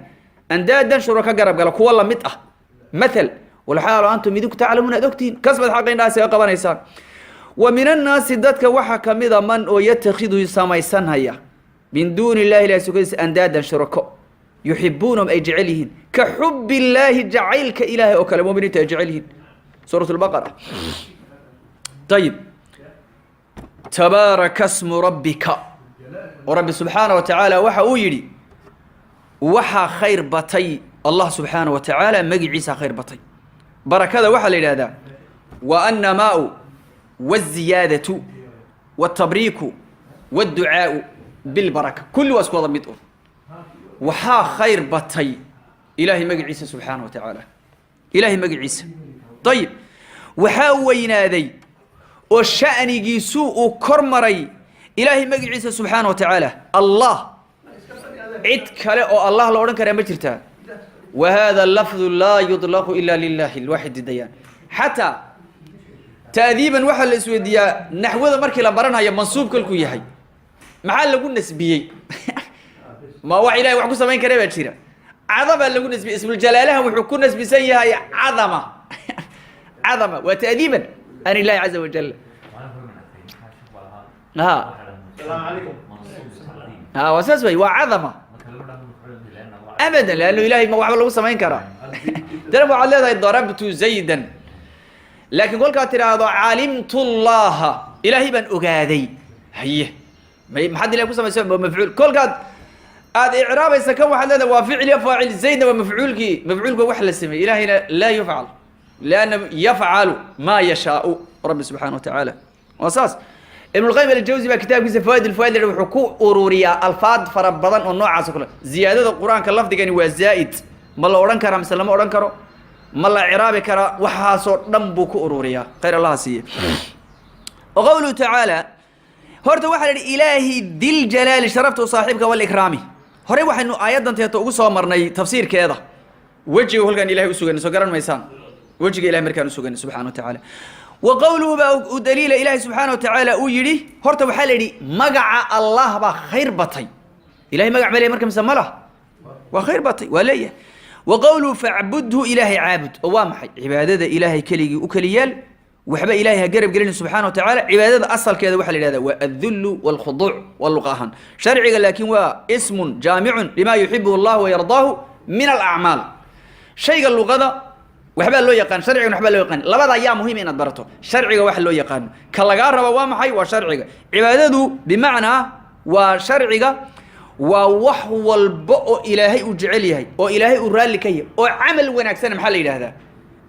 [SPEAKER 2] andaadan, shuraka garab gala, kuwa lamid ah, mathal, walxaalo antum, idinku, taclamuuna, aad ogtihiin. Kasbad xaqa indhahaas ga qabanaysaan. Wa min annaasi, dadka waxaa kamida, man oo yatakhidu, samaysanhaya, min duuni illahi, Ilahi sukadiisa, andaadan, shurako, yuxibuunahum, ay jecel yihiin, ka xub illaahi, jacaylka Ilaahay oo kale muminiinta ay jecel yihiin. Suurat lbaqara. Ayib, tabaaraka smu rabbika, oo Rabbi subxaana wa tacaala waxa uu yidhi: waxaa khayr batay Allah subxaana wa tacaala magiciisa khayr batay. Barakada waxaa la yidhahdaa wa annamaau wاziyaadatu wاtabriiku wاdducaau bilbaraka, kulli waa isku wada mid un. Waxaa khayr batay Ilaahay magaciisa subxaana wa tacaala, Ilaahay magaciisa. Ayib, waxaa weynaaday oo sha'nigiisu uu kor maray Ilaahay magaciisa subxaana wa tacaala. Allah, cid kale oo Allah la odhan karaa ma jirtaa? Wa hada lafdu laa yuطlaqu ila lilahi alwaxid dayaan. Xataa ta'diiban waxaa la isweydiiyaa naxwada markii la baranayo, mansuub kolkuu yahay maxaa lagu nasbiyey? Ma wax Ilahay wax ku samayn kara baa jira? Cadabaa lagu nasbiyey. Ismuljalaalaha wuxuu ku nasbisan yahay cadama. Cadama waa ta'diiban an illahi caza wajal. Ha, waa saas wey, waa cadama abadan, leannu Ilahay ma waxba lagu samayn karaa? Dana waxaad leedahay darabtu zaydan, laakiin kolkaad tidhaahdo calimtu llaha, Ilaahay baan ogaaday, haye, May maxaad Ilahay ku samaysay? Waa mafcuul. Kolkaad aad icraabaysa kan, waxaad leedahay waa ficil iyo faacil, zaydna waa mafcuulkii. Mafcuulku waa wax la sameeyey, Ilahayna laa yufcal lianna yafcalu maa yashaau rabbi subxaana wa tacaala. Waa saas. Ibn Lqayim Aljawzi baa kitaabkiisa Fawaid Alfawaid wuxuu ku ururiyaa alfaad fara badan oo noocaas oo kale. Ziyaadada Qur-aanka, lafdigani waa zaa'id, ma la odhan karaa mise lama odhan karo? Ma la ciraabi karaa? Waxaasoo dhan buu ku ururiyaa. Khayr Allaha siiye. Wa qowluhu tacaala, horta waxaa la yidhi Ilaahi diljalaali, sharafta u saaxiibka, walikraami. Horey waxaynu aayaddan teeto ugu soo marnay tafsiirkeeda, wejiga kolkaan Ilahay u sugayna. Soo garan maysaan wejiga Ilahay markaan u sugayna subxana wa tacaala? Wa qowluhu baa u daliila. Ilaahay subxaana wa tacaala uu yidhi, horta waxaa la yidhi magaca Allah baa khayr batay. Ilahay magac ma leeyahy marka mise ma lah? Waa khayr batay, waa leeyahay. Wa qowluhu facbudhu, Ilaahay caabud. Oo waa maxay cibaadada? Ilaahay keligii u keliyaal, waxba Ilahay ha garab gelin subxaana wa tacaala. Cibaadada asalkeeda waxaa la yidhahda waa addullu walkhuduuc, waa luqa ahaan. Sharciga laakiin waa ismun jaamicun lima yuxibuhu Allah wayardaahu min alacmaal. Shayga luqada waxbaa loo yaqaan, sharcigana waxbaa loo yaqaan. Labada ayaa muhiim inaad barato. Sharciga waxa loo yaqaano ka lagaa raba waa maxay? Waa sharciga. Cibaadadu bimacnaa waa sharciga, waa wax walba oo Ilaahay uu jecel yahay oo Ilaahay uu raalli ka yahay oo camal wanaagsana. Maxaa la yidhahdaa?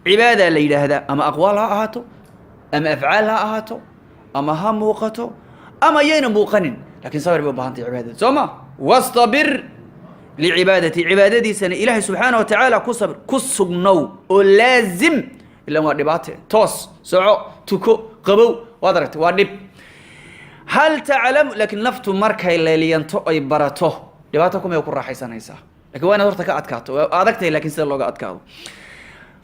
[SPEAKER 2] Cibaada la yidhaahdaa. Ama aqwaal ha ahaato, ama afcaal ha ahaato, ama ha muuqato ama yayna muuqanin, lakin sabir bay u baahan tahay cibaadada, soo ma? Wastabir licibaadati, cibaadadiisana Ilaahay subxaana wa tacaala ku sabir, ku sugnow oo laazim. Ilan waa dhibaate, toos soco, tuko, qabow, waad aragtay, waa dhib. Hal taclamu, laakiin naftu markay leeliyanto ay barato, dhibaato kumay ku raaxaysanaysaa. Lakin waa inaad horta ka adkaato. Waa adagtahay, lakin sida looga adkaado.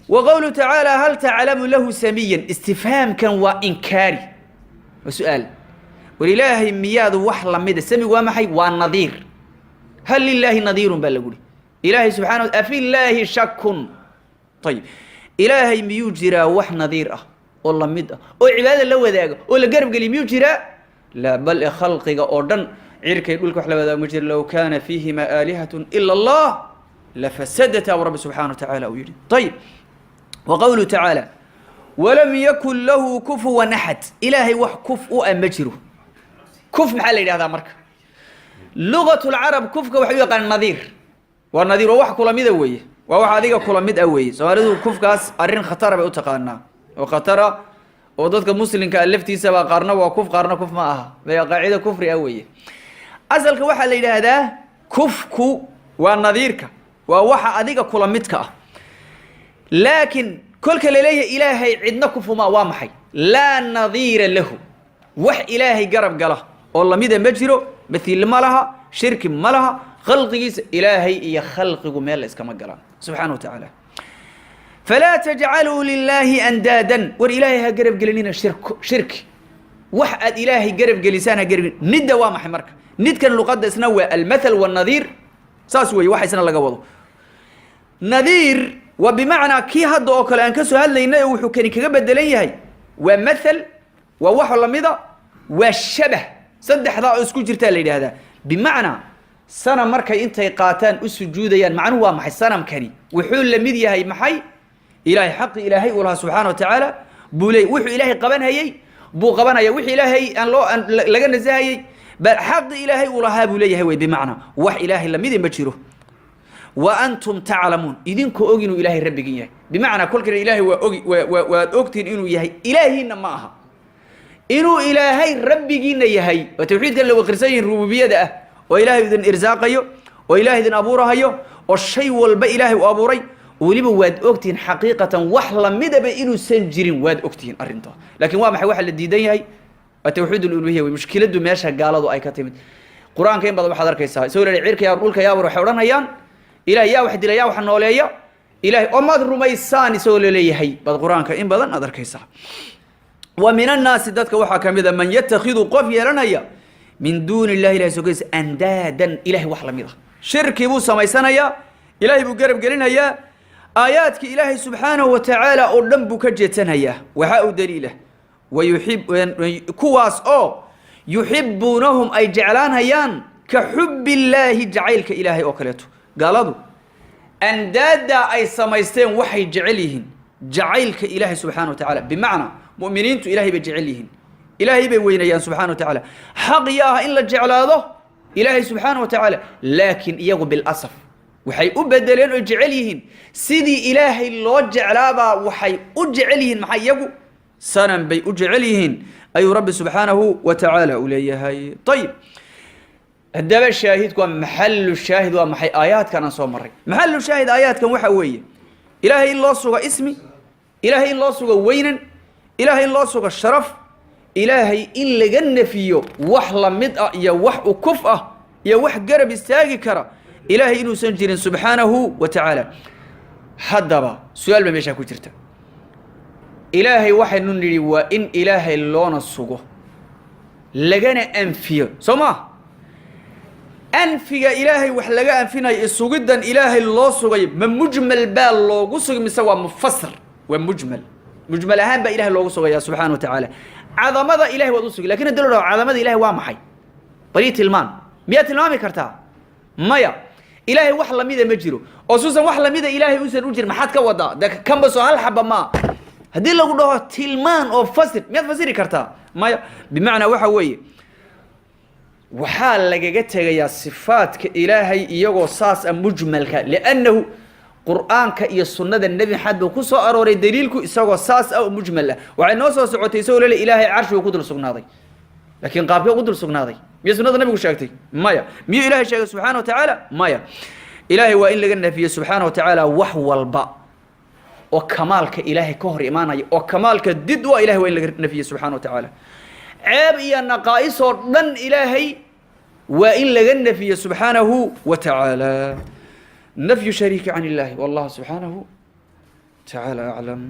[SPEAKER 2] Wa qowluhu tacaala hal taclamu lahu samiyan, istifhaamkan waa inkaari, waa su-aal. War Ilaahay miyaad wax lamida? Samigu waa maxay? Waa nadiir. Hal lilaahi nadiirun baa lagu uhi Ilaahay subxana. Afi llaahi shakun? Ayib, Ilaahay miyuu jiraa wax nadiir ah oo lamid ah oo cibaadada la wadaaga oo la garab geliya? Miyuu jiraa? Laa, bal e khalqiga oo dhan, cirkay dhulka, wax la wadaago ma jiro. Low kaana fiihima aalihatun ila Allah lafasadata, bu rabbi subxana wa tacaala uu yidhi. Ayib, wa qowluhu tacaala walam yakun lahu kufuwan axad, Ilaahay wax kuf u ah ma jiro. Kuf maxaa la yidhahdaa marka? Lugat lcarab kufka waxay u yaqaanaan nadiir. Waa nadiir, waa wax kula mida weeye, waa wax adiga kula mid ah weeye. Soomaalidu kufkaas arrin khatara bay u taqaanaa, oo khatara, oo dadka muslimka ah laftiisaba qaarna waa kuf, qaarna kuf ma aha. Qaacida kufri ah weeye. Asalka waxaa la yidhaahdaa kufku waa nadiirka, waa waxa adiga kula midka ah. Laakiin kolka laleeyahay Ilaahay cidna kufuma, waa maxay? Laa nadiira lahu, wax Ilaahay garab gala oo lamida ma jiro, mathiil ma laha, shirki ma laha khalqigiisa. Ilaahay iyo khalqigu meel la iskama galaan subxaana wa tacaala. Falaa tajcaluu lilaahi andaadan, war Ilaahay ha garab gelinina shirk, shirki wax aad Ilaahay garab gelisaan ha garab. Nidda waa maxay marka? Nidkan luqadda isna waa almathal walnadiir, saas weeye. Waxa isna laga wado nadiir waa bimacnaa kii hadda oo kale aan ka soo hadlaynay, oo wuxuu kani kaga bedelan yahay waa mathal, waa wax lamida, waa shabah. Saddexdaa oo isku jirtaa la yidhaahdaa. Bimacnaa sanam markay intay qaataan u sujuudayaan, macnuhu waa maxay? Sanamkani wuxuu la mid yahay maxay? Ilaahay xaqi Ilaahay uu lahaa subxaana wa tacaala buu leey. Wuxuu Ilaahay qabanhayey buu qabanaya, wixii Ilaahay aan loo aan laga nasahayey bal xaqi Ilaahay uu lahaa buu leeyahay wey. Bimacnaa wax Ilaahay lamidi ma jiro. Wa antum taclamuun, idinkoo og inuu Ilaahay rabbigin yahay. Bimacnaa kolkana Ilaahay waa ogi, waa waad ogtihiin inuu yahay Ilaahiina, ma aha inuu Ilaahay rabbigiina yahay. Waa tawxiidkan la waqirsan yihin, rububiyada ah, oo Ilaahay idin irsaaqayo, oo Ilaahay idin abuurahayo, oo shay walba Ilaahay uu abuuray. Weliba waad ogtihiin xaqiiqatan wax lamidaba inuusan jirin, waad ogtihiin arrintaa. Laakiin waa maxay waxa la diidan yahay? Waa tawxiid aluluhiya wey. Mushkiladu meesha gaaladu ay ka timid, Qur-aanka in badan waxaad arkaysaa isagoo leeyahay cirka yaa, dhulka yaa, waxay odhanayaan Ilahay. Yaa wax dila, yaa wax nooleeya? Ilahay. Oo maad rumaysaan isagoo laleeyahay baad Qur-aanka in badan aad arkaysaa. Wa min annaasi, dadka waxaa ka mid a, man yatakhidu, qof yeelanaya, min duuni illahi, ilahay sokadiisa, andaadan, ilahay wax lamid ah. Shirki buu samaysanayaa, Ilaahay buu garab gelinayaa, aayaadka Ilaahay subxaanahu wa tacaala oo dhan buu ka jeedsanayaa. Waxaa u daliila wayuxib, kuwaas oo yuxibuunahum, ay jeclaanhayaan, ka xubbi illaahi, jacaylka Ilaahay oo kaleeto. Gaaladu andaaddaa ay samaysteen waxay jecel yihiin jacaylka Ilaahay subxaana wa tacaala. Bimacnaa mu'miniintu Ilahay bay jecel yihiin. Ilaahay bay weynayaan subxana wa tacaala. Xaq iyo ah in la jeclaado Ilaahay subxaana wa tacaala, laakiin iyagu bilasaf waxay u bedeleen oo jecel yihiin sidii Ilaahay loo jeclaabaa waxay u jecel yihiin. Maxay iyagu sanam bay u jecel yihiin ayuu Rabbi subxaanahu wa tacaala u leeyahay. Ayib, haddaba shaahidku waa maxalu shaahid, waa maxay aayaadkan aan soo maray? Maxalu shaahid aayaadkan waxa weeye Ilaahay in loo sugo ismi, Ilaahay in loo sugo weynan, Ilaahay in loo sugo sharaf, Ilaahay in laga nefiyo wax lamid ah iyo wax ukuf ah iyo wax garab istaagi kara Ilaahay inuusan jirin subxaanahu wa tacaala. Haddaba su-aal baa meeshaa ku jirta. Ilaahay waxaynu nidhi waa in Ilaahay loona sugo lagana anfiyo, soo maa? Anfiga Ilaahay wax laga anfinayo, sugiddan Ilaahay loo sugay, ma mujmal baa loogu sugay mise waa mufasir? Waa mujmal. Mujmal ahaan baa Ilahay loogu sugaya subxana wa tacaala. Cadamada Ilahay waad u sugi, lakin hadii lo dhaho cadamada Ilahay waa maxay, bari tilmaan, miyaad tilmaami kartaa? Maya. Ilaahay wax lamida ma jiro, oo suusan wax lamida Ilaahay uusan u jirin, maxaad ka wadaa? De kanba soo hal xaba maa. Haddii lagu dhaho tilmaan oo fasir, miyaad fasiri kartaa? Maya. Bimacnaa waxa weeye waxaa lagaga tegayaa sifaadka Ilaahay iyagoo saas a mujmalka, liannahu Qur'aanka iyo sunnada Nebi Maxamed buu ku soo arooray daliilku isagoo saas ah oo mujmal ah. Waxay noo soo socotay isagoo lele Ilaahay carshigu ku dul sugnaaday, laakiin qaabkee ugu dul sugnaaday? Miyay sunnada Nabigu sheegtay? Maya. Miyuu Ilahay sheegay subxaana wa tacaala? Maya. Ilaahay waa in laga nafiyo subxaana wa tacaala wax walba oo kamaalka Ilaahay ka hor imaanaya oo kamaalka did u ah. Ilahay waa in laga nafiyo subxana wa tacaala ceeb iyo naqaa'is oo dhan. Ilaahay waa in laga nafiyo subxaanahu wa tacaala nafyu shariiki can illahi. Wallahu subxaanahu tacaala aclam.